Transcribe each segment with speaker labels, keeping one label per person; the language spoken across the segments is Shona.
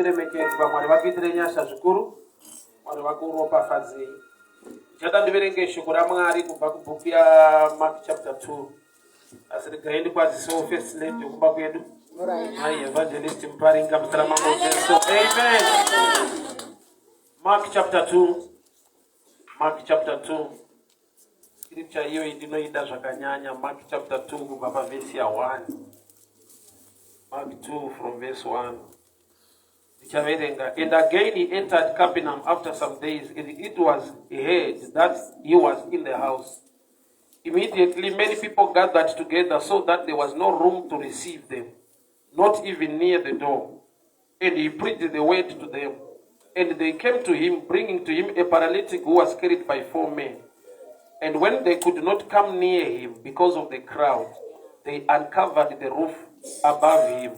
Speaker 1: nekuremekedzwa. Mwari vakuitire nyasha zvikuru. Mwari vakuropafadzei. Ndichada ndiverenge shoko raMwari kubva kubhuku yaMark chapter 2. Asi regai ndikwazisewo first lady yokumba kwedu. Mai Evangelist Muparinga muzita raMambo Jesu. Amen. Mark chapter 2. Mark chapter 2. Scripture iyoyi ndinoida zvakanyanya. Mark chapter 2 kubva pavhesi ya 1. Mark 2 from verse 1. Ndichaverenga. And again he entered Capernaum after some days, and it was heard that he was in the house. Immediately many people gathered together so that there was no room to receive them, not even near the door. And he preached the word to them. And they came to him, bringing to him a paralytic who was carried by four men. And when they could not come near him because of the crowd, they uncovered the roof above him.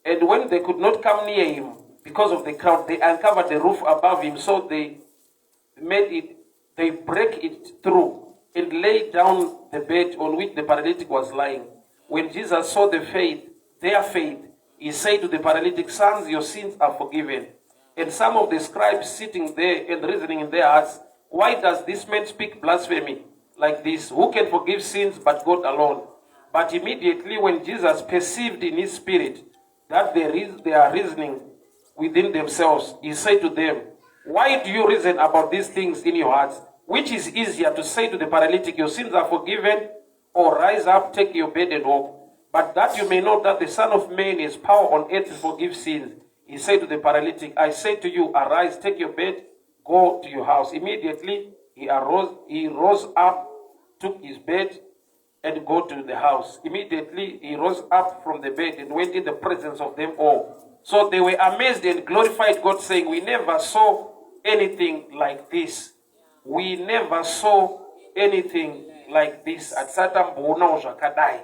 Speaker 1: And when they could not come near him because of the crowd, they uncovered the roof above him. So they made it, they break it through and laid down the bed on which the paralytic was lying. When Jesus saw the faith, their faith, he said to the paralytic, Sons, your sins are forgiven. And some of the scribes sitting there and reasoning in their hearts, Why does this man speak blasphemy like this? Who can forgive sins but God alone? But immediately when Jesus perceived in his spirit that they are reasoning within themselves, he said to them, Why do you reason about these things in your hearts? Which is easier to say to the paralytic, Your sins are forgiven, or rise up, take your bed and walk? But that you may know that the Son of Man has power on earth to forgive sins. He said to the paralytic, I say to you, arise, take your bed, go to your house. Immediately he arose, he rose up, took his bed, and go to the house. Immediately he rose up from the bed and went in the presence of them all. So they were amazed and glorified God, saying, We never saw anything like this. We never saw anything like this. Hatisati tamboonawo zvakadai.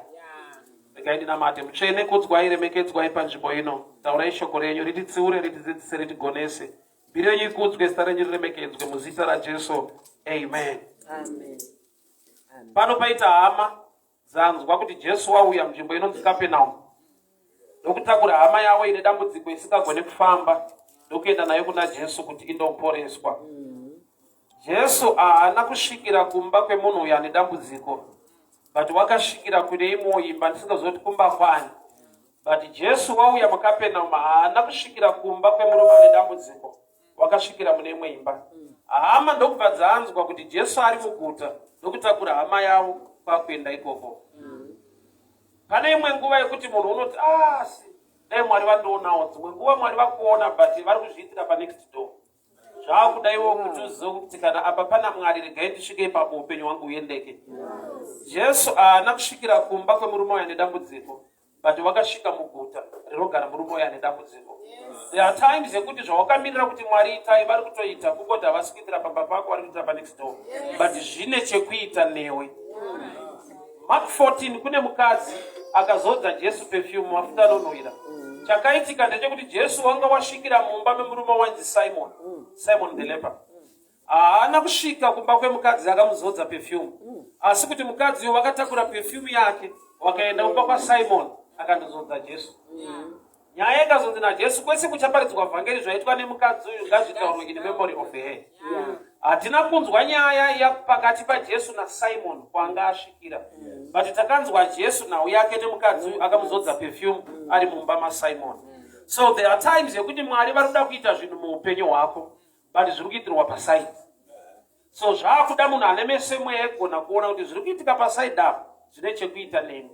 Speaker 1: Regai ndinamate. Mutsvene, kudzwai, remekedzwai panzvimbo ino. Taurai shoko renyu, rititsiure, ritidzidzise, ritigonese. Mbiri yenyu ikudzwe, zita renyu riremekedzwe muzita raJesu. Amen.
Speaker 2: Amen.
Speaker 1: Pano paita hama dzanzwa kuti Jesu wauya munzvimbo inonzi Kapenaum ndokutakura hama yavo ine dambudziko isingagone kufamba ndokuenda nayo kuna Jesu kuti indoporeswa. Jesu haana kusvikira kumba kwemunhu uyu ane dambudziko but wakasvikira kune imwewo imba ndisingazoti kumba kwani but Jesu wauya muKapenaum haana kusvikira kumba kwemurume ane dambudziko wakasvikira mune imwe imba. Hama ndokubva dzanzwa kuti Jesu ari muguta ndokutakura hama yavo kwakuenda ikoko. Pane imwe nguva yekuti munhu unoti asi dai Mwari vandionawo. Dzimwe nguva Mwari vakuona but vari kuzviitira panext door. Zvakuda iwo kuti uzive kuti kana apa pana Mwari regai ndisvike ipapo upenyu hwangu huendeke. Jesu haana kusvikira kumba kwemurume uyu ane dambudziko but wakasvika muguta rinogara murume uyu ane dambudziko. There are times yekuti zvawakamirira kuti Mwari itai vari kutoita kungoti havasi kuitira pamba pako vari kuitira panext door but zvine chekuita newe. Mark 14 kune mukadzi akazodza Jesu perfume mafuta anonhuhwira. Chakaitika ndechekuti Jesu wanga wasvikira mumba memurume wainzi Simon, Simon the leper. Haana kusvika kumba kwemukadzi akamuzodza perfume, asi kuti mukadzi uyu wakatakura perfume yake wakaenda kumba kwaSimon akandozodza Jesu. Nyaya ikazonzi naJesu kwese kuchaparidzwa vhangeri zvaitwa nemukadzi uyu ngazvitaurwe in memory of her. Hatina kunzwa nyaya yapakati paJesu naSimon kwaanga asvikira, but takanzwa Jesu nhau yake nemukadzi uyu akamuzodza perfume ari mumba maSimon. So there are times yekuti Mwari vari kuda kuita zvinhu muupenyu hwako but zviri kuitirwa paside. So zvaakuda munhu ane meso emweya ekugona kuona kuti zviri kuitika paside apo zvine chekuita neni.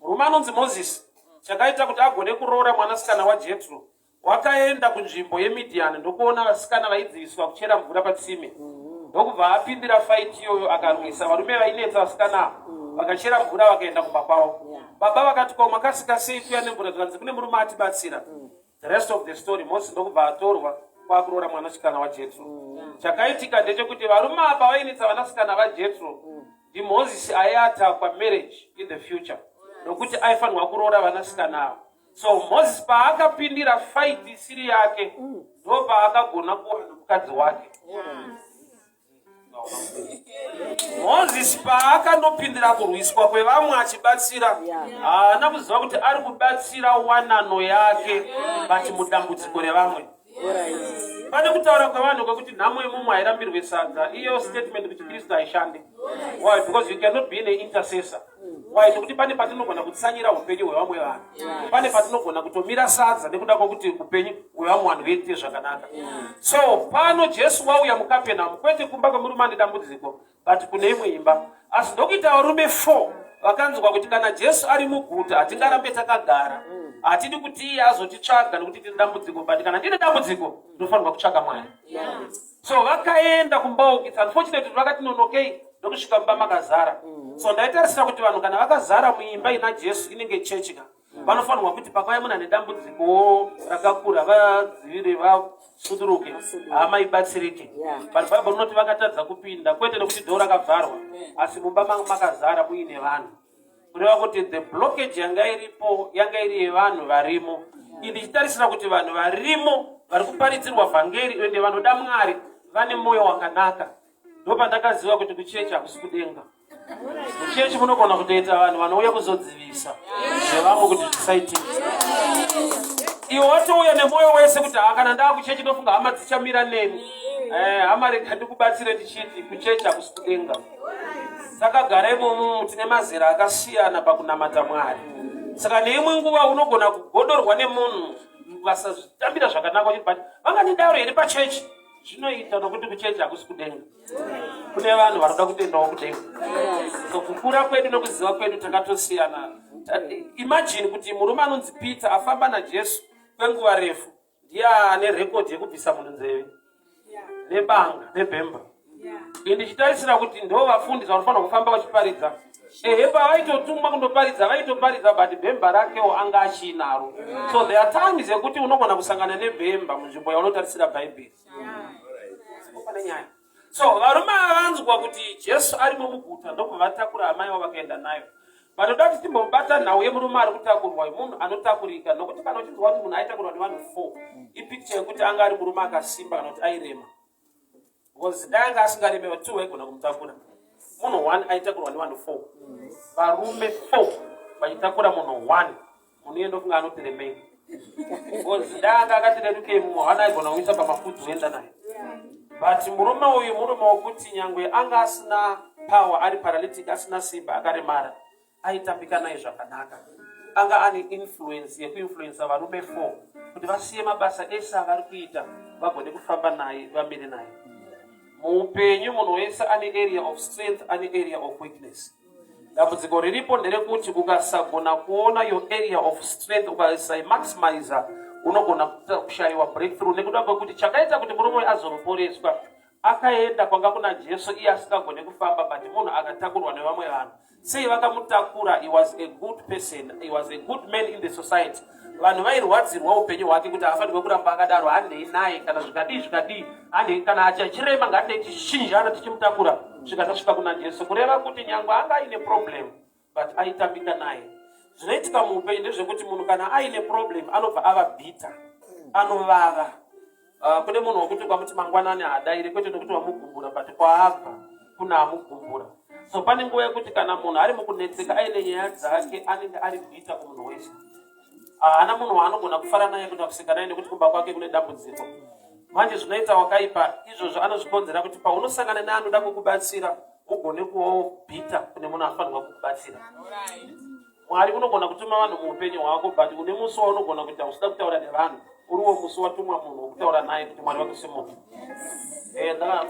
Speaker 1: Murume anonzi Mozisi chakaita kuti agone kuroora mwanasikana waJetro wakaenda kunzvimbo yeMidhiani ndokuona vasikana vaidziviswa kuchera mvura patsime ndokubva apindira faiti iyoyo akarwisa varume vainetsa vasikana ava vakachera mvura vakaenda kumba kwavo. Baba vakati ko makasika sei kuya nemvura zvikanzi kune murume atibatsira. The rest of the story Mozisi ndokubva atorwa kwakuroora mwanasikana waJetro. Chakaitika ndechekuti varume apa vainetsa vanasikana vaJetro ndiMozisi aiatakwa marriage in the future nokuti aifanirwa kuroora vanasikana ava. So Mozisi paakapindira fight isiri yake ndopaakagona kuwana mukadzi wake. Mozisi paakandopindira kurwiswa kwevamwe achibatsira, haana kuziva kuti ari kubatsira wanano yake, but mudambudziko revamwe. Pane kutaura kwevanhu kwekuti nhamo yemumwe hairambirwe sadza, iyo statement kuchiKristu haishande. Why? Because you cannot be an intercessor. Why? Nekuti pane patinogona kutsanyira upenyu hwevamwe vanhu, pane patinogona kutomira sadza nekuda kwekuti upenyu hwevamwe vanhu huite zvakanaka. So pano Jesu wauya muKapenamu, kwete kumba kwemurume ane dambudziko, but kune imwe imba. Asi ndokuita varume 4 vakanzwa kuti kana Jesu ari muguta hatingarambe takagara, hatidi kuti iye azotitsvaga nekuti tine dambudziko, but kana ndine dambudziko ndinofanirwa kutsvaga Mwari. So vakaenda kumba uku. It's unfortunate kuti vakati nonokei ndokusvika mumba makazara. So ndaitarisira kuti vanhu kana vakazara muimba ina Jesu, inenge chechi ka, vanofanirwa kuti pakauya munhu ane dambudziko rakakura vadzivire, vasuduruke, hama ibatsirike. But Bible rinoti vakatadza kupinda, kwete nekuti door rakavharwa, asi mumba makazara muine vanhu, kureva kuti the blockage yanga iripo yanga iri yevanhu varimo. Ndichitarisira kuti vanhu varimo vari kuparidzirwa vhangeri ende vanoda Mwari, vane mwoyo wakanaka. Ndopandakaziva kuti kuchechi hakusi kudenga. Muchechi munogona kutoita vanhu vanouya kuzodzivisa zvevamwe kuti zvisaitike. Iwe watouya nemwoyo wese kuti ha, kana ndaa kuchechi ndofunga hama dzichamira neni. Hama, rega ndikubatsire ndichiti kuchechi hakusi kudenga. Takagara imomo tine mazera akasiyana pakunamata Mwari, saka neimwe nguva unogona kugodorwa nemunhu vasazvitambira zvakanaka, but vangandidaro here pachechi? Zvinoita, nokuti kuchechi hakusi kudenga. Kune vanhu vanoda kutendawo kudenga. So kukura kwedu nokuziva kwedu takatosiyana. Imagine kuti murume anonzi Peter afamba naJesu kwenguva refu, ndiye ane rekodhi yekubvisa munhu nzeve nebanga nebhemba. Ndichitarisira kuti ndo vafundisi vanofanira kufamba vachiparidza. Ehe, pavaitotumwa kundoparidza vaitoparidza, but bhemba rakewo anga achiinaro. So there are times yekuti unogona kusangana nebhemba munzvimbo yaunotarisira Bhaibheri. Pane nyaya. So varume ava vanzwa kuti Jesu arimo muguta, ndobva vatakura amai vavo vakaenda nayo. Vanoda kuti timbobata nhau yemurume ari kutakurwa, munhu anotakurika, nokuti kana uchinzwa kuti munhu aitakurwa nevanhu four, ipicture yekuti anga ari murume akasimba kana kuti airema, because dai anga asingaremewa, two vaigona kumutakura. Munhu one aitakurwa nevanhu four, varume four vachitakura munhu one. Munhu iye ndofunga anoti remei, because dai anga akati rerukei, mumwe one aigona kuisa pamafudzi oenda naye. But murume uyu murume wokuti nyangwe anga asina power, ari paralytic, asina simba, akaremara, aitambika naye zvakanaka. Anga ane influence yekuinfluensa varume four kuti vasiye mabasa ese avari kuita, vagone kufamba naye, vamire naye. Muupenyu munhu wese ane area of strength, ane area of weakness. Dambudziko riripo nderekuti ukasagona kuona your area of strength, ukasaimaximiza, unogona kushayiwa breakthrough, nekuda kwekuti chakaita kuti murume uyu azonoporeswa, akaenda kwanga kuna Jesu iye asingagone kufamba, but munhu akatakurwa nevamwe vanhu. Sei vakamutakura? He was a good person, he was a good man in the society. Vanhu vairwadzirwa upenyu hwake kuti haafanirwe kuramba akadaro. Handei naye, kana zvikadii zvikadii, handei. Kana achirema, ngatidei tichinjana tichimutakura svika tasvika kuna Jesu. Kureva kuti nyangwe anga aine problem, but aitambika naye. Zvinoitika muupenyu ndezvekuti munhu kana aine problem anobva ava bitter, anovava. Kune munhu wekuti ukamuti mangwanani haadairi, kwete nekuti wamugumbura, but kwaabva kuna amugumbura. So pane nguva yekuti kana munhu ari mukunetseka, aine nyaya dzake, anenge ari bitter kumunhu wese. Haana munhu waanogona kufara naye, kuita kuseka naye, nekuti kumba kwake kune dambudziko. Manje zvinoita wakaipa izvozvo anozvikonzera kuti paunosangana neanoda kukubatsira, ugone kuvawo bitter kune munhu anofanirwa kukubatsira. Mwari unogona kutuma vanhu muupenyu hwako, but une musi waunogona kuita usida kutaura nevanhu, uriwo musi watumwa munhu wokutaura naye kuti Mwari vakusimuka.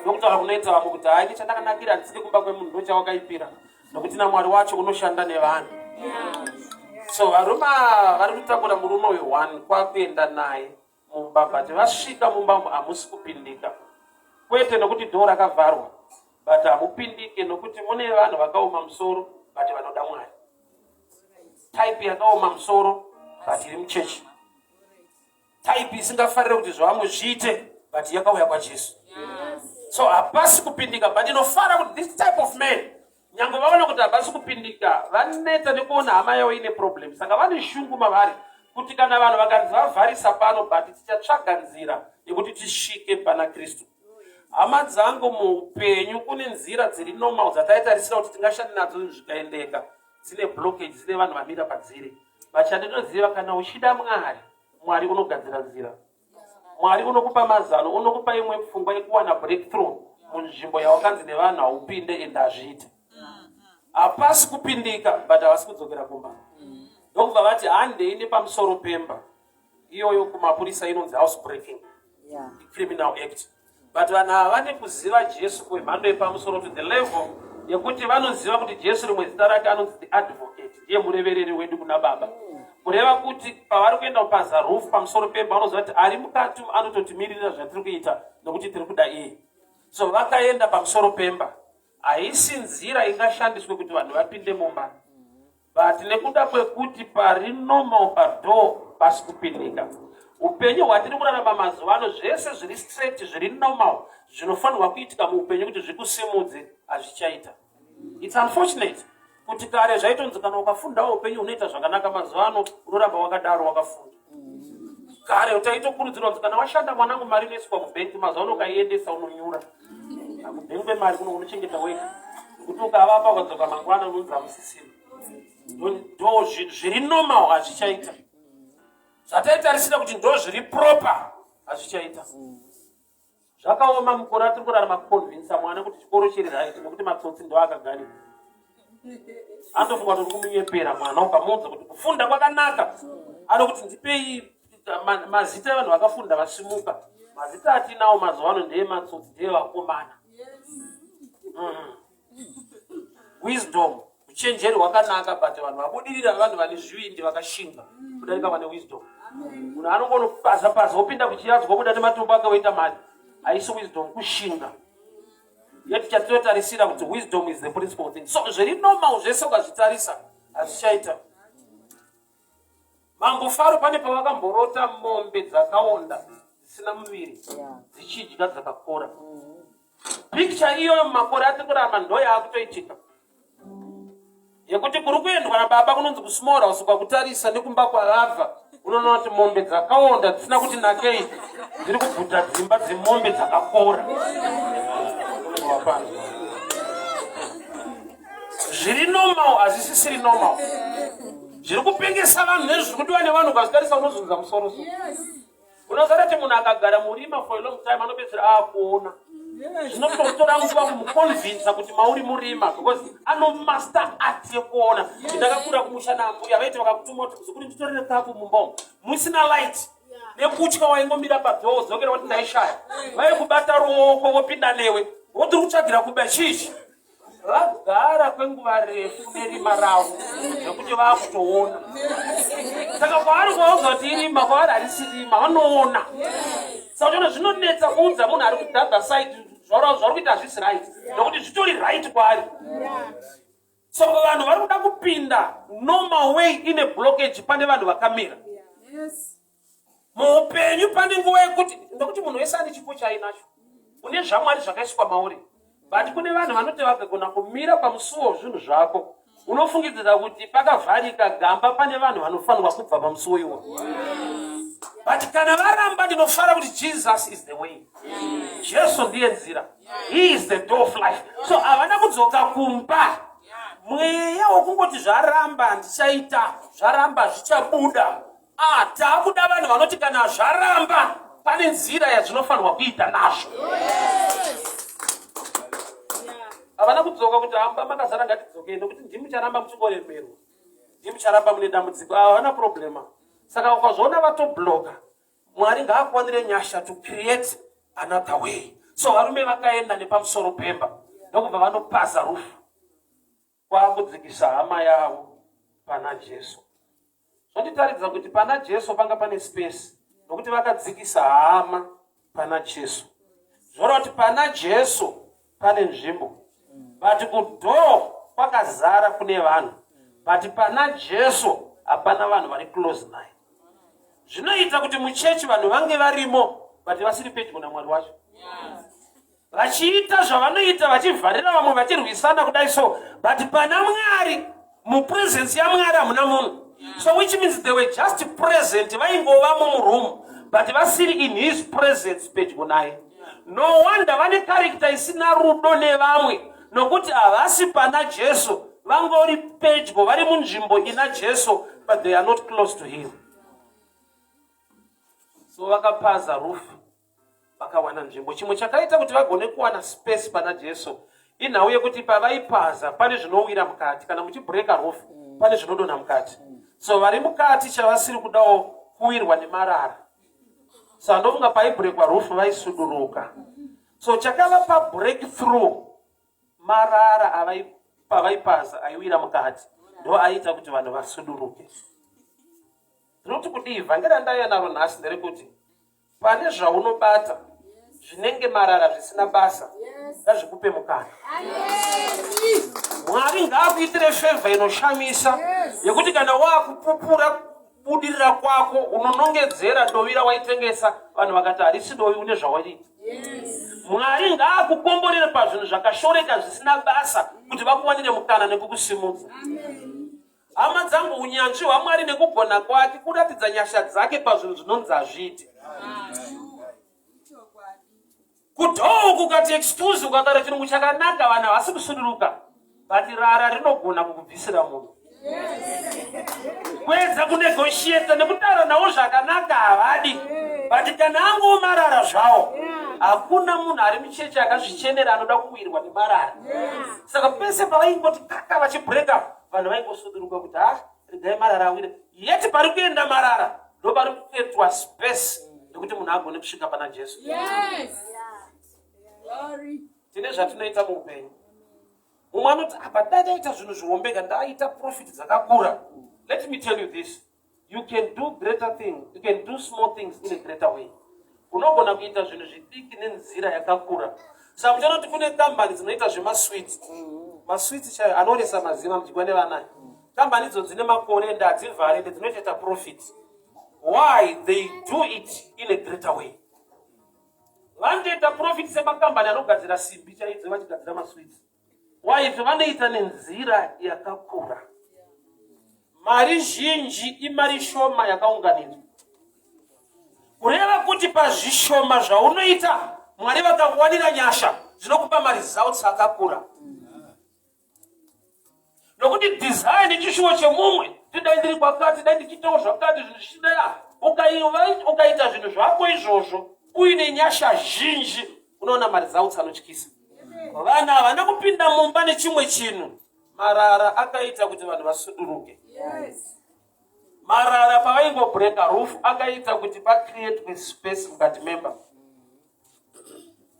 Speaker 1: Ndokutaura kunoita vamwe kuti hai, chandakanakira handisike kumba kwemunhu, ndochawakaipira, nokuti naMwari wacho unoshanda nevanhu. So varume ava vari kutakura murume uyu one kwakuenda naye mumba, but vasvika mumba umu hamusi kupindika, kwete nokuti door rakavharwa, but hamupindike nokuti mune vanhu vakaoma musoro but vanoda Mwari. Type yakaoma musoro but iri muchechi, type isingafarire kuti zvavamwe zviite, but yakauya kwaJesu. So hapasi kupindika, but inofara kuti this type of man, nyange vaona kuti havasi kupindika, vaneta nekuona hama yavo ine problem, saka vane shungu mavari kuti kana vanhu vakanzi vavharisa pano, but tichatsvaga nzira yekuti tisvike pana Kristu. Hama dzangu, muupenyu kune nzira dziri normal dzataitarisira kuti tingashande nadzo zvikaendeka, dzine blockage, dzine vanhu vamira padziri. But chandinoziva, kana uchida Mwari, Mwari unogadzira nzira. Mwari unokupa mazano, unokupa imwe pfungwa yekuwana breakthrough munzvimbo yawakanzi nevanhu haupinde, ende hazviite. Hapasi kupindika, but havasi kudzokera kumba. Ndokubva vati handei nepamusoro pemba iyoyo. Kumapurisa inonzi house breaking, criminal act. But vanhu ava vane kuziva Jesu kwemhando yepamusoro, to the level yekuti vanoziva kuti Jesu, rimwe zita rake anonzi the Advocate, ndiye murevereri wedu kuna Baba. Kureva kuti pavari kuenda kupaza roof pamusoro pemba, vanoziva kuti ari mukati anototimirira zvatiri kuita, nokuti tiri kuda iye. So vakaenda pamusoro pemba. Haisi nzira ingashandiswe kuti vanhu vapinde mumba, but nekuda kwekuti pari normal padoor pasi kupindika. Upenyu hwatiri kurarama mazuva ano, zvese zviri straight, zviri normal, zvinofanirwa kuitika muupenyu kuti zvikusimudze, hazvichaita. It's unfortunate kuti kare zvaitonzi kana ukafundawo upenyu hunoita zvakanaka. Mazuva ano unoramba wakadaro wakafunda. Kare taitokurudzirwa kuti kana washanda, mwanangu, mari inoiswa mubhengi. Mazuva ano ukaiendesa unonyura. Hakubhengi kwemari kuno, unochengeta wega, nekuti ukavapa ukadzoka mangwana unonzi hamusisina. Ndo zviri normal hazvichaita. Zvataitarisira kuti ndo zviri proper hazvichaita. Zvakaoma mukore atiri kurarama kuconvinsa mwana kuti chikoro chiri right, nekuti matsotsi ndo akagarika. Anotofunga kuti uri kumunyepera mwana. Ukamuudza kuti kufunda kwakanaka, anokuti ndipei mazita evanhu vakafunda vasimuka. Mazita atinawo mazuva ano ndeematsotsi, ndeevakomana. Wisdom, uchenjeri hwakanaka, but vanhu vabudirira vanhu vane zvivindi, vakashinga kudarika vane wisdom. Munhu anongonopaza paza, wopinda kuchiyadzwa, wobuda nematombo ake, woita mari. Haisi wisdom, kushinga. Yet chatinotarisira kuti wisdom is the principal thing. So zviri normal zvese ukazvitarisa hazvichaita. Mambo Faro pane pavakamborota mombe dzakaonda dzisina muviri dzichidya dzakakora. Picture iyoyo mumakore atiri kurarama ndo yaakutoitika, yekuti kuri kuendwa nababa kunonzi kusmall house. Kwakutarisa nekumba kwavabva, unoona kuti mombe dzakaonda dzisina kuti nakei dziri kubvuta dzimba dzemombe dzakakora. Zviri normal hazvisisiri normal. Zviri kupengesa vanhu nezviri kudiwa nevanhu, ukazvitarisa unozunza musoro. So unozara kuti munhu akagara murima for a long time anopedzisira aakuona. Zvinototora nguva kumuconvinsa kuti mauri murima, because anomaster art yekuona. Ndakakura kumusha naambuya, vaiti vakakutuma kuti muzukuru, nditorere kapu mumba umu, musina light, nekutya waingomira padoor, dzokera kuti ndaishaya, vaikubata ruoko vopinda newe, wotiri kutsvagira kuba chichi. Vagara kwenguva refu nerima ravo zvekuti vakutoona. Saka kwaari kuvaudza kuti irima, kwavari harisi rima, vanoona. Saka uchiona zvinonetsa kuudza munhu ari kudhadha side zvauri kuita hazvisi right, nokuti zvitori right kwaari. So vanhu vari kuda kupinda normal way ine blockage, pane vanhu vakamira. Muupenyu pane nguva yekuti, ndokuti munhu wese ane chipo chaainacho, une zvaMwari zvakaiswa mauri, but kune vanhu vanoti vakagona kumira pamusuwo zvinhu zvako, unofungidzira kuti pakavharika gamba, pane vanhu vanofanirwa kubva pamusuwo iwo. But kana varamba, ndinofara kuti Jesus is the way. Jesu ndiye nzira. He is the door of life. So havana kudzoka kumba. Mweya wokungoti zvaramba handichaita, zvaramba zvichabuda. Ah, taakuda vanhu vanoti kana zvaramba pane nzira yazvinofanirwa kuita nazvo. Havana kudzoka kuti hamba makazara, ngatidzokei, nokuti ndimucharamba muchingoremerwa, ndimucharamba mune dambudziko. Havana problema. Saka ukazviona vatobloka, Mwari ngaakuwanire nyasha to create another way. So varume vakaenda nepamusoro pemba, ndokubva vanopaza roof, kwakudzikisa hama yavo pana Jesu. Zvonditaridza kuti pana Jesu panga pane space, nokuti vakadzikisa hama pana Jesu. Zvoreva kuti pana Jesu pane nzvimbo, but kudoor kwakazara kune vanhu, but pana Jesu hapana vanhu vari close naye. Zvinoita kuti muchechi vanhu vange varimo, but vasiri pedyo naMwari wacho, vachiita zvavanoita, vachivharira vamwe, vachirwisana kudai so, but pana Mwari, mupresence yaMwari hamuna munhu. So which means they were just present, vaingovamo muroom, but vasiri in his presence, pedyo naye. No wonder vane character isina rudo nevamwe, nokuti havasi pana Jesu, vangori pedyo, vari munzvimbo ina Jesu, but they are not close to him. So vakapaza roof, vakawana nzvimbo. Chimwe chakaita kuti vagone kuwana space pana Jesu inhau yekuti pavaipaza pane zvinowira mukati. Kana muchibreaka roof, pane zvinodonha mukati. So vari mukati chavasiri kudawo kuwirwa nemarara. So andofunga paibreakwa roof vaisuduruka. So chakavapa breakthrough, marara pavaipaza aiwira mukati ndo aiita kuti vanhu vasuduruke. Ndinoti kudii? Vhangeri randauya naro nhasi nderekuti pane zvaunobata zvinenge marara zvisina basa, ngazvikupe mukana. Mwari ngaakuitire favour inoshamisa yekuti kana waakupupura kubudirira kwako, unonongedzera dovi rawaitengesa, vanhu vakati harisi dovi, une zvawaiita. Mwari ngaakukomborere pazvinhu zvakashoreka zvisina basa kuti vakuwanire mukana nekukusimudza. Hama dzangu, unyanzvi hwaMwari nekugona kwake kuratidza nyasha dzake pazvinhu zvinonzi hazviiti. Kudhoo kukati excuse, ukataura chirungu chakanaka, vanhu havasi kusuduruka, but rara rinogona kukubvisira munhu. Kuedza kunegotiate nekutaura nawo zvakanaka havadi, but kana angowo marara zvawo, hakuna munhu ari muchechi akazvichenera anoda kuwirwa nemarara. Saka pese pavaingoti kaka vachibreak, vanhu vaingosuduruka kuti ha, regai marara awire. Yeti pari kuenda marara ndo pari kuitwa space nekuti munhu agone kusvika pana Jesu. Tine zvatinoita muupenyu. Mumwe anoti, apa dai ndaita zvinhu zvihombeka, ndaita profit dzakakura. Let me tell you this: you can do greater thing, you can do small things in a greater way. Unogona kuita zvinhu zvidiki nenzira yakakura. Saka muchaona kuti kune kambani dzinoita zvemasweets, masweets chaiyo anoresa maziva mudyiwa nevana. Kambani idzo dzine makore ende hadzivhare, ende dzinotoita profit. Why? They do it in a greater way. Vanotoita profit semakambani anogadzira simbi chaidzo vachigadzira masweets. Why? Vanoita nenzira yakakura. Mari zhinji imari shoma yakaunganidzwa, kureva kuti pazvishoma zvaunoita, Mwari vakakuwanira nyasha zvinokupa maresults akakura. Nokuti desire nechishuwo chemumwe, tidai ndiri kwakati, dai ndichiitawo zvakati, zvinhu zvichidai. Ukaita zvinhu zvako izvozvo uine nyasha zhinji, unoona maresults anotyisa. Vanhu havana kupinda mumba nechimwe chinhu. Marara akaita kuti vanhu vasuduruke. Marara pavaingobreaka roof akaita kuti pacreatwe space mukati memba.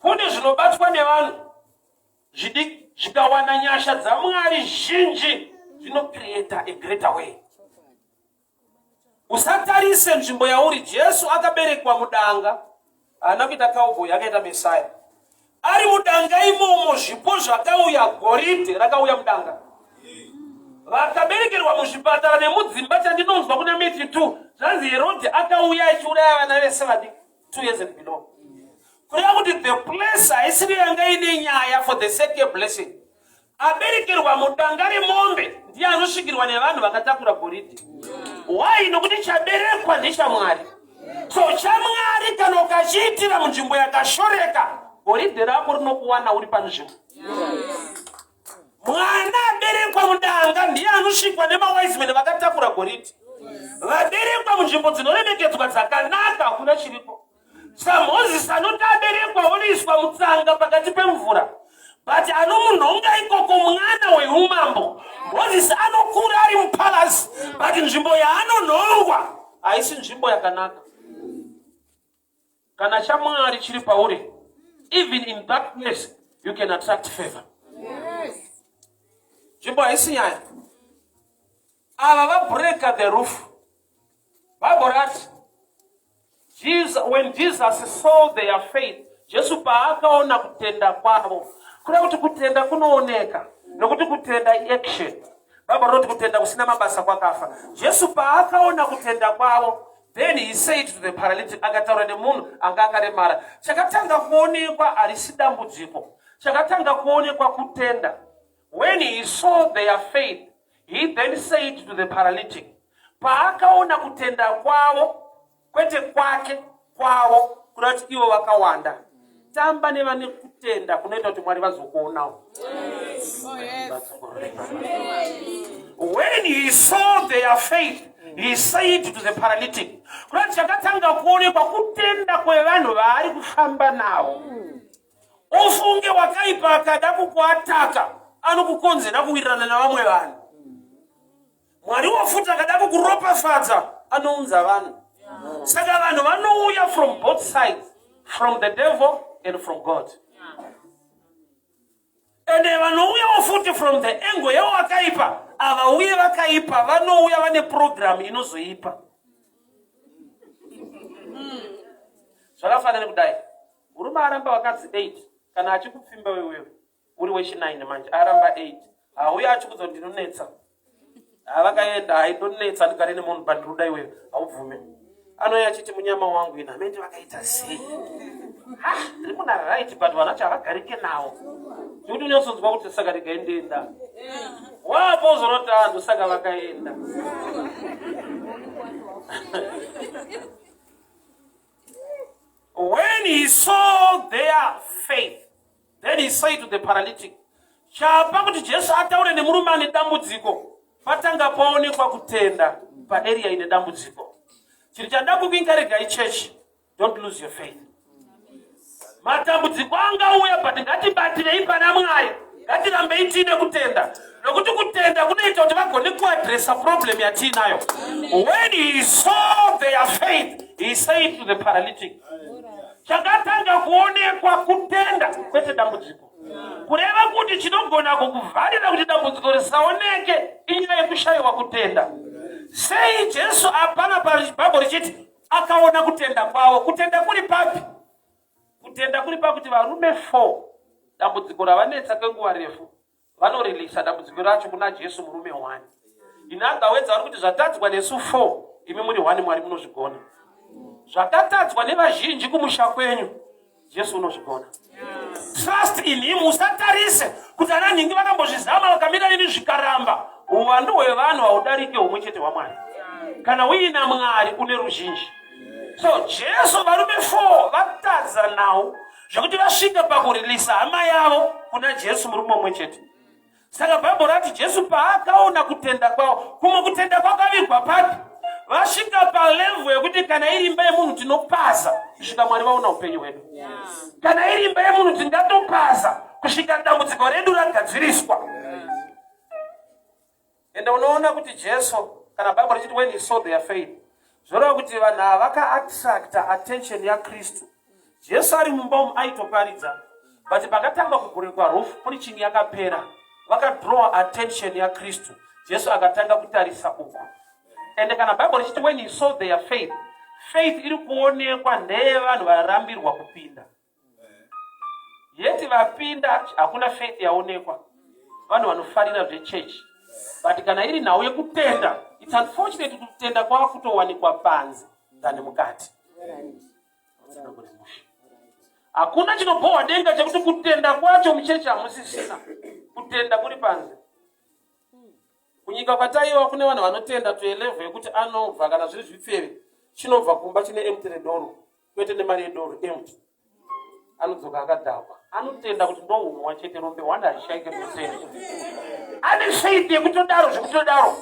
Speaker 1: Kune zvinobatwa nevanhu zvidiki, zvikawana nyasha dzaMwari zhinji, zvinocreata a greater way. Usatarise nzvimbo yauri. Jesu akaberekwa mudanga, haana kuita cowboy, akaita Mesaya ari mudanga imomo. Zvipo zvakauya, goridhe rakauya mudanga. Vakaberekerwa muzvipatara nemudzimba. Chandinonzwa kuna Matthew 2, zvanzi Herodhi akauya achiuraya vana vese vadiki 2 years and below, kureva kuti the place haisiri yanga ine nyaya for the sake yeblessing. Aberekerwa mudanga remombe ndiye anosvikirwa nevanhu vakatakura goridhe. Why? Nokuti chaberekwa ndechamwari. So chamwari kana ukachiitira munzvimbo yakashoreka, goridhe rako rinokuwana uri panzvimbo. Mwana aberekwa mudanga ndiye anosvikwa nemawisemen vakatakura goridhe. Vaberekwa munzvimbo dzinoremekedzwa dzakanaka, hakuna chiripo. SaMozisi anoti aberekwa onoiswa mutsanga pakati pemvura, but anomunhonga ikoko mwana weumambo. Mozisi anokura ari mupalace, but nzvimbo yaanonhongwa haisi nzvimbo yakanaka. Kana chamwari chiri pauri, even in that place you can attract favor. Nzvimbo haisi nyaya. Ava vabreaka the roof, Bible rati Jesus, when Jesus saw their faith, Jesu paakaona kutenda kwavo, kureva kuti kutenda kunooneka, nokuti kutenda iaction. Bible rinoti kutenda kusina mabasa kwakafa. Jesu paakaona kutenda kwavo, then he said to the paralytic, akataura nemunhu anga akaremara. Chakatanga kuonekwa harisi dambudziko, chakatanga kuonekwa kutenda. When he saw their faith, he then said to the paralytic, paakaona kutenda kwavo, kwete kwake, kwavo, kuda kuti ivo vakawanda. Tamba nevane kutenda kunoita kuti Mwari vazokuonawo. When he saw their faith, he said to the paralytic, kurati chakatanga kuonekwa kutenda kwevanhu vaari kufamba navo. Ufunge wakaipa akada kukuataka anokukonzera kuwirirana navamwe vanhu. Mwariwo futi akada kukuropafadza anounza vanhu. Saka vanhu vanouya from both sides, from the devil and from God. Ende vanouyawo futi from the angle yewakaipa, avauye vakaipa, vanouya vane program inozoipa. Zvakafanana nekudai, murume aramba vakadzi 8 kana achikupfimba wewewe uri wechinine manje aramba 8 hauya achikudza kuti ndinonetsa havakaenda haindonetsa ndigare nemunhu but ndinoda iwewe haubvume anouya achiti munyama wangu ina hamende vakaita sei ha ndiri muna right but vanhu vacho havagarike nawo zvekuti unyatsonzwa kuti saka regai ndienda wapo uzonoti anhu saka vakaenda. When he saw their faith, then he said to the paralytic, chapa kuti Jesu ataure nemurume ane dambudziko, patanga paonekwa kutenda paarea ine dambudziko. Chinhu chandida kukuencourage church, don't lose your faith. Matambudziko angauya, but ngatibatirei pana Mwari, ngatirambei tiine kutenda, nokuti kutenda kunoita kuti vagone kuadresa problem yatiinayo. When he saw their faith, he said to the paralytic, chakatanga kuonekwa kutenda kwete dambudziko. Kureva kuti chinogona kukuvharira kuti dambudziko risaoneke inyaya yekushayiwa kutenda. Sei Jesu apana pabhaibheri richiti akaona kutenda kwavo? Kutenda kuri papi? Kutenda kuri pakuti varume 4 dambudziko ravanetsa kwenguva refu vanorilisa dambudziko racho kuna Jesu murume 1. In other words, vari kuti zvatadzwa nesu 4, imi muri 1, Mwari munozvigona. Zvakatadzwa nevazhinji kumusha kwenyu, Jesu unozvigona. Trust in him. Usatarise kuti ana nhingi vakambozvizama vakamira nini zvikaramba. Uwandu hwevanhu haudarike humwe chete hwaMwari. Kana uina Mwari une ruzhinji. So Jesu varume 4 vatadza nawo zvekuti vasvika pakurilisa hama yavo kuna Jesu murume mumwe chete. Saka Bhaibheri rati Jesu paakaona kutenda kwavo, kumwe kutenda kwakavigwa papi? Vasvika palevhu yekuti kana iri imba yemunhu tinopaza kusvika Mwari vaona upenyu hwedu. Kana iri imba yemunhu tingatopaza kusvika dambudziko redu ragadziriswa. Ende unoona kuti Jesu, kana Bhaibheri richiti when he saw their faith, zvoreva kuti vanhu ava vakaattracta attention yaKristu. Jesu ari mumba umu aitoparidza, but pakatanga kugurekwa roof, preaching yakapera, vakadraw attention yaKristu. Jesu akatanga kutarisa uku. Ende kana Bhaibheri richiti when he saw their faith, faith iri kuonekwa ndeyevanhu varambirwa kupinda. Yeti vapinda hakuna faith yaonekwa. Vanhu vanofarira zvechechi, but kana iri nhau yekutenda, it's unfortunate kuti kutenda kwava kutowanikwa panze than mukati. Hakuna chinobhohwa denga chekuti kutenda kwacho muchechi hamusisina. Kutenda kuri panze. Kunyika kwataiva kune vanhu vanotenda to a level yekuti anobva kana zviri zvipfeve chinobva kumba chine empty redoro, kwete nemari yedoro, empty. Anodzoka akadhakwa, anotenda kuti ndohunwa chete, rombe hwanda harishaike rinotenda. Ane faith yekutodaro zvekutodaro.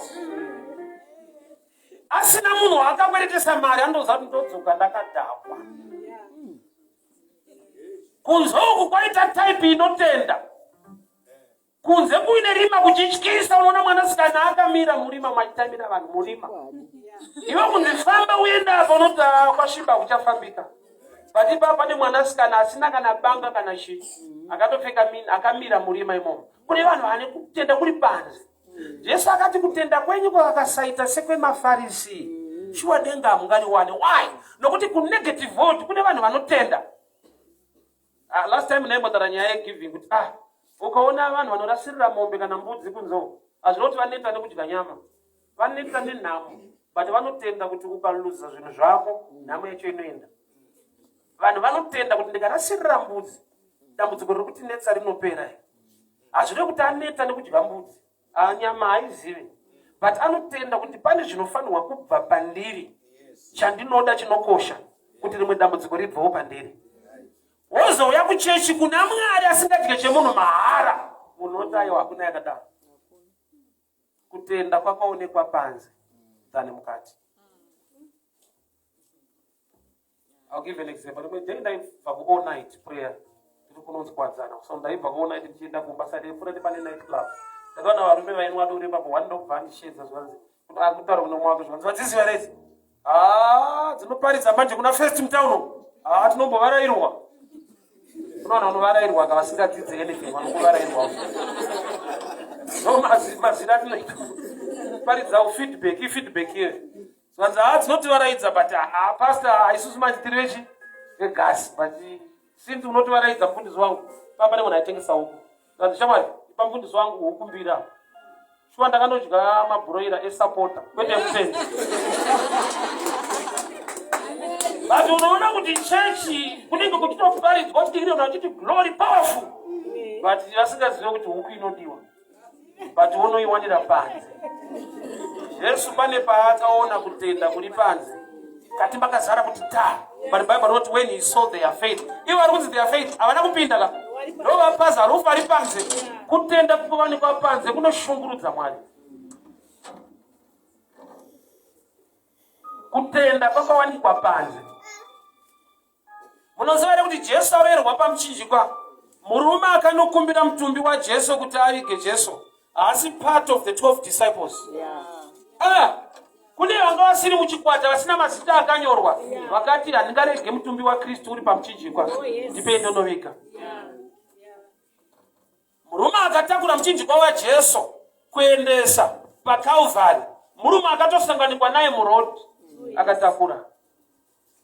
Speaker 1: Asina munhu waakakweretesa mari, anotoziva kuti ndodzoka ndakadhakwa. Kunze uku kwaita type inotenda. Kunze kuine rima kuchityisa, unoona mwanasikana akamira murima machitamira vanhu murima. Iwe kunzi famba uende apa, unoti kwasviba kuchafambika. But ipapo pane mwanasikana asina kana banga kana chii, akatopfeka mini, akamira murima imomo. Kune vanhu vane kutenda kuri panze. Jesu akati kutenda kwenyu kwakasaita sekwemaFarisi, shuwa denga hamungariwane. Why? Nokuti kunegative vote kune vanhu vanotenda. Last time ndaimbotaura nyaya yegiving kuti ukaona vanhu vanorasirira mombe kana mbudzi kunze, hazvina kuti vaneta nekudya nyama, vaneta nenhamo, but vanotenda kuti ukaluza zvinhu zvako nhamo yacho inoenda. Vanhu vanotenda kuti ndikarasirira mbudzi dambudziko riri kutinetsa rinopera. Hazvina kuti aneta nekudya mbudzi, nyama haizivi, but anotenda kuti pane zvinofanirwa kubva pandiri chandinoda chinokosha kuti rimwe dambudziko ribvewo pandiri. Wozouya kuchechi kuna Mwari asingadye chemunhu mahara, munhu oti aiwa, hakuna yakadaro. Kutenda kwakaonekwa panze than mukati. I'll give an example. Rimwe day ndaibva ku all night prayer tiri kunonzi kuwadzana. So ndaibva ku all night ndichienda kumba side yepfuura nepane night club. Ndakaona varume vainwa doro ipapo one ndokubva andishedza zvanzi akutaura kune umwe wake zvanzi vadziziva here idzi? Ah, dzinoparidza manje kuna first mutown umu. Ah, tinombovarairwa. Kuna vanhu vanovarairwa ka vasingadzidze anything vanongovarairwa. Ndo mazina atinoita. Paridza feedback, ifeedback iyoyo. Zvanzi haa dzinotivaraidza but haa pastor haisusu manje tiri vechi vegasi but since unotivaraidza mufundisi wangu pamba nemunhu aitengesa huku. Zvanzi shamwari ipa mufundisi wangu huku mbiri apa. Shuwa ndakanodya mabhuroira esapota kwete ekusendi. But unoona kuti chechi kunenge kuchitoparidzwa kuti iri vachiti glory powerful but vasingazive kuti huku inodiwa. But unoiwanira panze. Jesu pane paakaona kutenda kuri panze. Kati makazara kuti ta. But Bible rinoti when he saw their faith. Ivo vari kunzi their faith havana kupinda ka. Ndovapaza rufu vari panze. Kutenda kuwanikwa panze kunoshungurudza Mwari. Kutenda kwakawanikwa panze. Munoziva here kuti Jesu aroerwa pamuchinjikwa, murume akanokumbira mutumbi waJesu kuti avige Jesu haasi part of the 12 disciples. Yeah. Ah, kune vanga vasiri muchikwata vasina mazita akanyorwa vakati handingarege mutumbi waKristu uri pamuchinjikwa, oh, yes. Ndipei ndonoviga. Yeah. Murume akatakura muchinjikwa waJesu kuendesa paCalvary, murume akatosanganikwa naye muroad akatakura.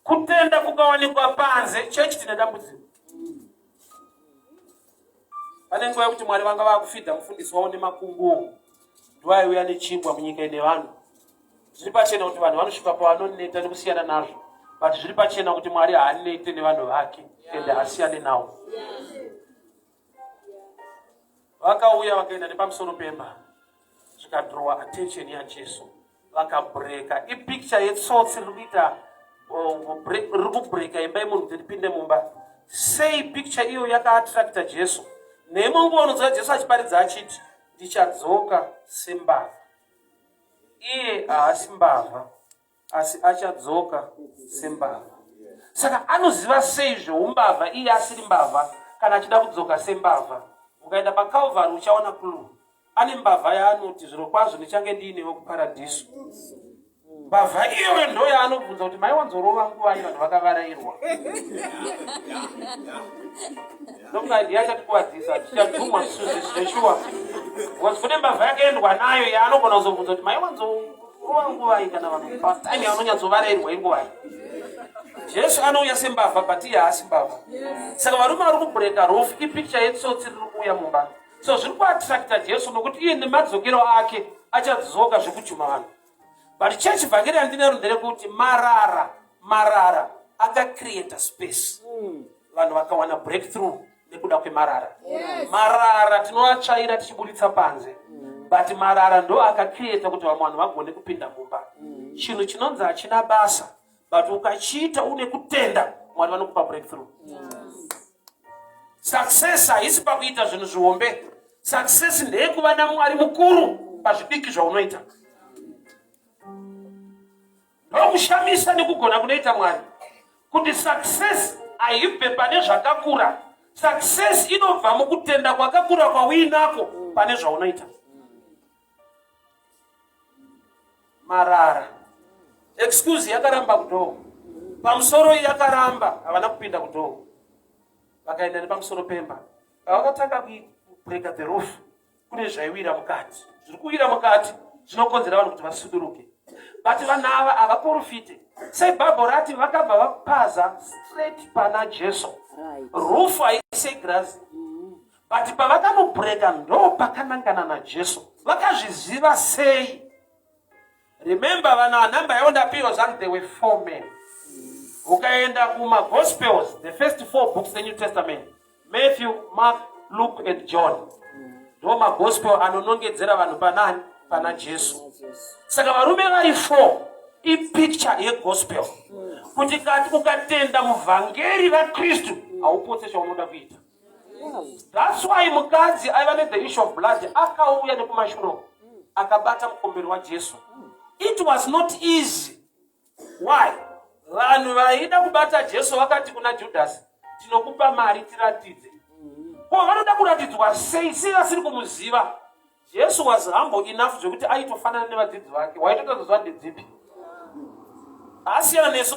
Speaker 1: Kutenda kukawanikwa panze, chechi tine dambudziko. Pane nguva yekuti Mwari vanga vakufidha mufundisi wavo nemakunguo, ndoaiuya nechingwa munyika ine vanhu. Zviri pachena kuti vanhu vanosvika pavanoneta nekusiyana nazvo, but zviri pachena kuti Mwari haanete nevanhu vake ende haasiyane nawo. Vakauya vakaenda nepamusoro pemba zvikadrowa attention yaJesu vakabreka. Ipicture yetsotsi riri kuita riri kubreka imba yemunhu kuti ripinde mumba. Sei picture iyo yakaattracta Jesu? Neimwe nguva unonzwa Jesu achiparidza achiti ndichadzoka sembavha. Iye haasi mbavha asi achadzoka sembavha. Saka anoziva sei zveumbavha iye asiri mbavha kana achida kudzoka sembavha? Ukaenda paCalvary uchaona clue. Ane mbavha yaanoti zvirokwazvo ndichange ndiinewe kuparadhiso. Mbavha iyoyo ndo yaanobvunza kuti maiwanzorova nguvai vanhu vakavarairwa. Ndofunga ndiye achatikuvadzisa tichadhumwa zveshuwa. Because kune mbavha yakaendwa nayo yaanogona kuzobvunza kuti maiwanzo Rova nguvai kana vanhu patime yavanonyatsovarairwa inguvai? Jesu anouya sembavha but iye haasi mbavha. Saka varume vari kubreka roof ipicture yetsotsi riri kuuya mumba. So zviri kuattracta Jesu nokuti iye nemadzokero ake achadzoka zvekujuma vanhu. But church vhangeri yandinaro nderekuti marara marara akacreata space. Vanhu vakawana breakthrough nekuda kwemarara. Marara tinoatsvaira tichiburitsa panze. But marara ndo akacreata kuti vamwe vanhu vagone kupinda mumba. Chinhu chinonzi hachina basa but ukachiita une kutenda Mwari vanokupa breakthrough. Success haisi pakuita zvinhu zvihombe. Success ndeyekuva naMwari mukuru pazvidiki zvaunoita. Ndokushamisa nekugona kunoita Mwari kuti success haibve pane zvakakura. Success inobva mukutenda kwakakura kwauinako pane zvaunoita. Marara. Excuse yakaramba kudhoo. Pamusoro yakaramba havana kupinda kudhoo. Vakaenda nepamusoro pemba. Pavakatanga kubreka the roof kune zvaiwira mukati. Zviri kuwira mukati zvinokonzera vanhu kuti vasuduruke. But vanhu ava havaporofite. Sei Bible rati vakabva vapaza straight pana Jesu. Roof haisi yegirazi. But pavakanobreaka ndo pakanangana naJesu. Vakazviziva sei? Remember vanhu ava number yavo ndapiwa zvanzi there were 4 men. Ukaenda kuma gospels, the first 4 books the New Testament, Matthew, Mark, Luke and John. Ndo magospel anonongedzera vanhu panani? Pana Jesu. Saka varume vari 4 ipicture yegospel. Kuti kati ukatenda muvhangeri raKristu Haupotse chaunoda kuita. That's why mukadzi aiva nethe issue of blood akauya nekumashure akabata mukombero waJesu. It was not easy. Why? Vanhu vaida kubata Jesu vakati kuna Judhasi, tinokupa mari tiratidze. Ko vanoda kuratidzwa sei? Sei vasiri kumuziva? Jesu was humble enough zvekuti aitofanana nevadzidzi vake. Waitotadza zuva ndedzipi? Asiyana nesu.